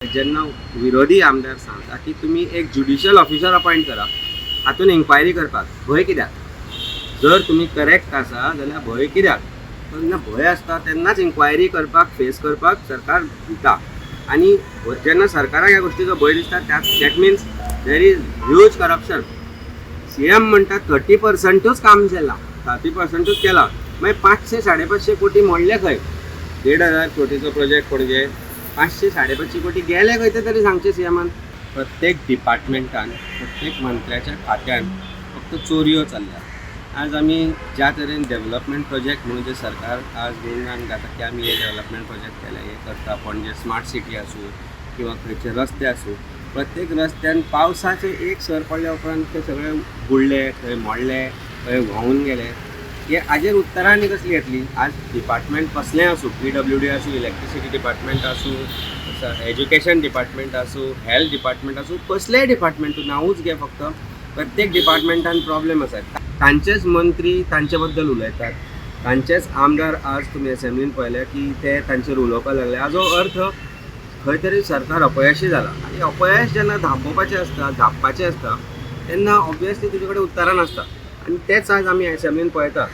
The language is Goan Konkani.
जेन्ना विरोधी आमदार सांगता की तुमी एक ज्युडिशियल ऑफिसर अपॉयंट करा हातून इन्क्वायरी करपाक, भंय कित्याक? जर तुमी करेक्ट आसा जाल्यार भंय कित्याक? जेन्ना भंय आसता तेन्नाच इन्क्वायरी करपाक, फेस करपाक सरकार भिता. आनी जेन्ना सरकाराक ह्या गोश्टीचो भंय दिसता, that means there is huge corruption. CM म्हणटा 30%ूच काम केलां, 30%ूच केलां, मागीर 500 550 कोटी मोडले खंय? 1500 कोटीचो प्रोजेक्ट पणजे, 500 550 कोटी गेले खंय ते तरी सांगचे सीएमान. प्रत्येक डिपार्टमेंटान, प्रत्येक मंत्र्याच्या खात्यान फक्त चोरयो चल्ल्या. आज आमी ज्या तरेन डेव्हलपमेंट प्रोजेक्ट म्हणून जे सरकार आज गुणगान गाता की आमी हे डेव्हलपमेंट प्रोजेक्ट केले, हे करता, पणजे स्मार्ट सिटी आसूं किंवा खंयचे रस्ते आसूं, प्रत्येक रस्त्यान पावसाचे एक सर पडल्या उपरांत ते सगळे बुडले, खंय मोडले, खंय व्हांवून गेले. हे हाजेर उत्तरां आनी कसली येतली? आज डिपार्टमेंट कसलें आसूं, पीडब्ल्यूडी आसूं, इलेक्ट्रिसिटी डिपार्टमेंट आसूं, एज्युकेशन डिपार्टमेंट आसूं, हेल्थ डिपार्टमेंट आसूं, कसलेंय डिपार्टमेंट तूं नांवूच घे फक्त, प्रत्येक डिपार्टमेंटान प्रॉब्लेम आसा. तांचेच मंत्री तांचे बद्दल उलयतात, तांचेच आमदार आज तुमी एसेंब्लीन पळयले की ते तांचेर उलोवपाक लागले. हाजो अर्थ खंय तरी सरकार अपयशी जाला. आनी अपयश जेन्ना धांपोवपाचें आसता, धांपपाचें आसता, तेन्ना ऑब्वियसली तुजे कडेन उत्तरां नासता आनी तेच आज आमी एसेंब्लीन पळयता.